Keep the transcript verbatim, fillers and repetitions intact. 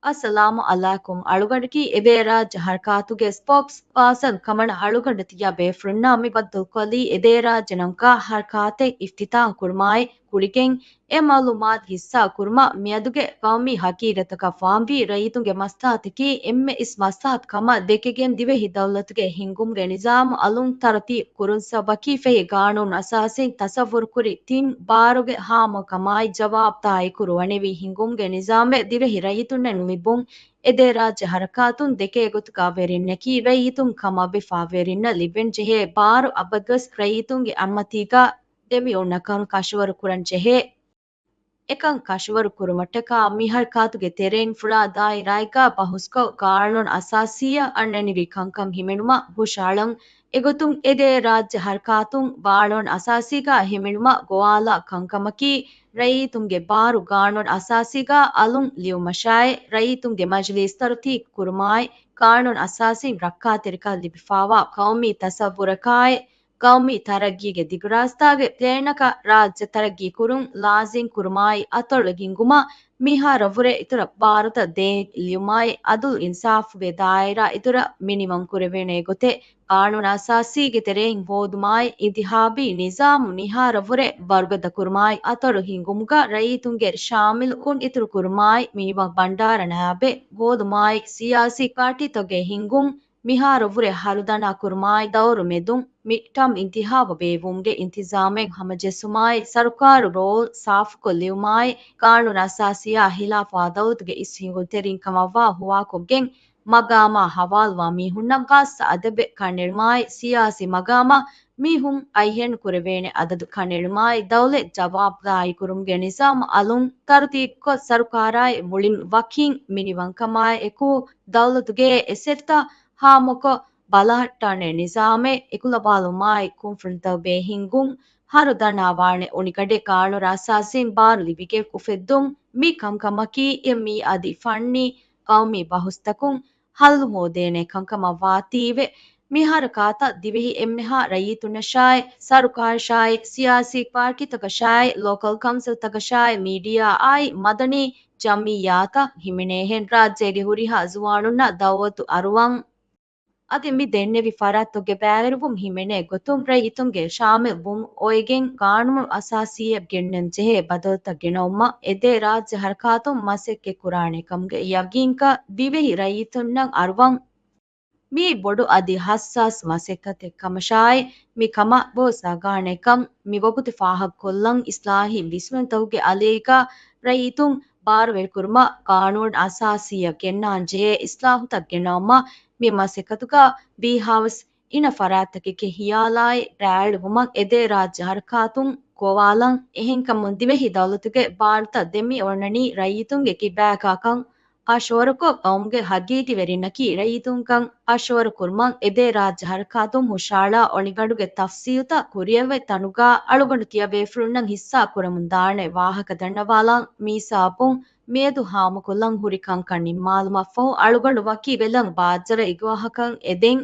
އައްސަލާމު ޢަލައިކުމް. އަޅުގަނޑަކީ އެދޭ ރާއްޖެ ހަރަކާތުގެ ސްޕޯކްސް ޕާސަން ކަމަނަ އަޅުގަނޑު ތިޔަ ބޭފުޅުންނާ މި ބައްދަލުކޮށްލީ އެދޭ ރާއްޖެ ނަންކާ ހަރަކާތެއް އިފްތިތާހު ކުރުމާއި ގުޅިގެން އެ މަޢުލޫމާތު ހިއްސާ ކުރުމަށް މިއަދުގެ ޤައުމީ ހަގީގަތަކަށް ފާންވީ ރައްޔިތުންގެ މަސްލަހަތަކީ އެންމެ އިސް މަސްލަހަތު ކަމަށް ދެކެގެން ދިވެހި ދައުލަތުގެ ހިންގުމުގެ ނިޒާމު އަލުން ތަރުތީބު ކުރުން ސަބަބަކީ ފެހި ގާނޫނު އަސާސީން ތަސައްވުރުކުރި ތިން ބާރުގެ ހާމަކަމާއި ޖަވާބުދާރީ ކުރުވަނިވި ހިންގުމުގެ ނިޒާމެއް ދިވެހި ރައްޔިތުންނަށް ނުލިބުން. އެދޭ ރާއްޖެ ހަރަކާތުން ދެކޭ ގޮތުގަ ވެރިންނަކީ ރައްޔިތުން ކަމަށްވެފަ ވެރިންނަށް ލިބެން ޖެހޭ ބާރު އަބަދުވެސް ރައްޔިތުންގެ އަތްމަތީގަ ދެމިއުޅުނަކަން ކަށަވަރު ކުރަން ޖެހޭ. އެކަން ކަށަވަރު ކުރުމަށްޓަކާ މި ހަރަކާތުގެ ތެރެއިން ފުޅާ ދާއިރާއެއްގަ ބަހުސްކޮށް، ގާނޫނު އަސާސީއަށް އަންނަނިވި ކަންކަން ހިމެނުމަށް ހުށައަޅަން. އެގޮތުން އެދޭ ރާއްޖެ ހަރަކާތުން ގާނޫނު އަސާސީގަ ހިމެނުމަށް ގޮވާލާ ކަންކަމަކީ، ރައްޔިތުންގެ ބާރު ގާނޫނު އަސާސީގަ އަލުން ލިޔުމަށާއި، ރައްޔިތުންގެ މަޖިލީސް ތަރުތީބު ކުރުމާއި، ގާނޫނު އަސާސީން ރައްކާތެރިކަން ލިބިފައިވާ ޤައުމީ ތަސައްވުރަކާއި، ޤައުމީ ތަރައްގީގެ ދިގުރާސްތާގެ ޕްލޭނަކަށް ރާއްޖެ ތަރައްގީ ކުރުން ލާޒިމް ކުރުމާއި އަތޮޅު ހިންގުމަށް މިހާރަށްވުރެ އިތުރަށް ބާރުތައް ދޭން ލިޔުމާއި، އަދުލު އިންސާފުގެ ދާއިރާ އިތުރަށް މިނިވަން ކުރެވޭނެ ގޮތެއް ގާނޫނު އަސާސީގެ ތެރެއިން ހޯދުމާއި، އިންތިހާބީ ނިޒާމު މިހާރަށްވުރެ ވަރުގަދަ ކުރުމާއި، އަތޮޅު ހިންގުމުގަ ރައްޔިތުންގެ ޝާމިލުކުން އިތުރު ކުރުމާއި، މިނިވަން ބަންޑާރަ ނައިބެއް ހޯދުމާއި، ސިޔާސީ ޕާޓީތަކުގެ ހިންގުން މިހާރަށްވުރެ ހަރުދަނާ ކުރުމާއި، ދައުރު މެދުން މިޑްޓާމް އިންތިހާބު ބޭއްވުމުގެ އިންތިޒާމެއް ހަމަޖެއްސުމާއި، ސަރުކާރު ރޯލް ސާފުކޮށްލެވުމާއި، ގާނޫނު އަސާސީއާ ހިލާފަށް ދައުލަތުގެ އިސް ހިނގުންތެރިން ކަމަށްވާ ހުވާކޮށްގެން، މަގާމާ ހަވާލުވާ މީހުންނަށް ޚާއްޞަ އަދަބެއް ކަންނެޅުމާއި، ސިޔާސީ މަގާމަށް މީހުން އަތްހެން ކުރެވޭނެ އަދަދު ކަންނެޅުމާއި، ދައުލަތް ޖަވާބުދާރީ ކުރުމުގެ ނިޒާމު އަލުން ތަރުތީބުކޮށް، ސަރުކާރާއި މުޅިން ވަކިން މިނިވަންކަމާއި އެކު، ދައުލަތުގެ އެސެޓްތައް ހާމަކޮށް، ބަލަހައްޓާނެ ނިޒާމެއް އެކުލަވާލުމާއި، ކުންފުނިތަކުގެ ހިންގުން ހަރުދަނާވާނެ އުނިގަނޑެއް ގާނޫނު އަސާސީން ބާރު ލިބިގެން އުފެއްދުން. މި ކަންކަމަކީ އެ މިއަދި ފަންނީ ޤައުމީ ބަހުސްތަކުން ހައްލު ހޯދޭނެ ކަންކަމަށް ވާތީވެ، މި ހަރަކާތަށް ދިވެހި އެންމެހާ ރައްޔިތުންނަށާއި، ސަރުކާރަށާއި، ސިޔާސީ ޕާޓީތަކަށާއި، ލޯކަލް ކައުންސިލްތަކަށާއި، މީޑިއާއާއި، މަދަނީ ޖަމިއްޔާތައް ހިމެނޭހެން ރާއްޖޭގެ ހުރިހާ ޒުވާނުންނަށް ދައުވަތު އަރުވަން. އަދި މި ދެންނެވި ފަރާތްތަކުގެ ބައިވެރިވުން ހިމެނޭ ގޮތުން ރައްޔިތުންގެ ޝާމިލް ވުން އޮވެގެން ގާނޫނު އަސާސީއަށް ގެންނަން ޖެހޭ ބަދަލުތައް ގެނައުމަށް އެދޭ ރާއްޖެ ހަރަކާތުން މަސައްކަތް ކުރާނެ ކަމުގެ ޔަގީންކަން ދިވެހި ރައްޔިތުންނަށް އަރުވަން. މީ ބޮޑު އަދި ހައްސާސް މަސައްކަތެއް ކަމަށާއި، މި ކަމަށް ބޯ ސަގާނެ ކަން މި ވަގުތު ފާހަގަކޮށްލަން، އިސްލާހީ ވިސްނުންތަކުގެ އަލީގަ ރައްޔިތުން ބާރުވެރިކުރުމަށް ގާނޫނު އަސާސީއަށް ގެންނާން ޖެހޭ އިސްލާހުތައް ގެނައުމަށް މި މަސައްކަތުގަ ވީހާވެސް އިނަ ފަރާތްތަކެކޭ ހިޔާލާއި ރައާޅުވުމަށް އެދޭ ރާއްޖެ ހަރަކާތުން ގޮވާލަން. އެހެންކަމުން ދިވެހި ދައުލަތުގެ ބާރުތައް ދެމިއުޅެނީ ރައްޔިތުންގެ ކިބާގާކަން ކަށަވަރުކޮށް، ގައުމުގެ ހަގީގީ ވެރިންނަކީ ރައްޔިތުންކަން ކަށަވަރު ކުރުމަށް އެދޭ ރާއްޖެ ހަރަކާތުން ހުށައަޅާ އޮނިގަނޑުގެ ތަފްސީލުތައް ކުރިއަށްވެ ތަނުގަ އަޅުގަނޑު ތިޔަބޭފުޅުންނަށް ހިއްސާ ކުރަމުން ދާނެ ވާހަކަ ދަންނަވާލަން. މީސާބުން މިއަދު ހާމަކޮށްލަން ހުރި ކަންކަން ނިންމާލުމަށްފަހު، އަޅުގަނޑު ވަކި ބެލަން ބާއްޖަރަ އިގުވާހަކަން އެދެން.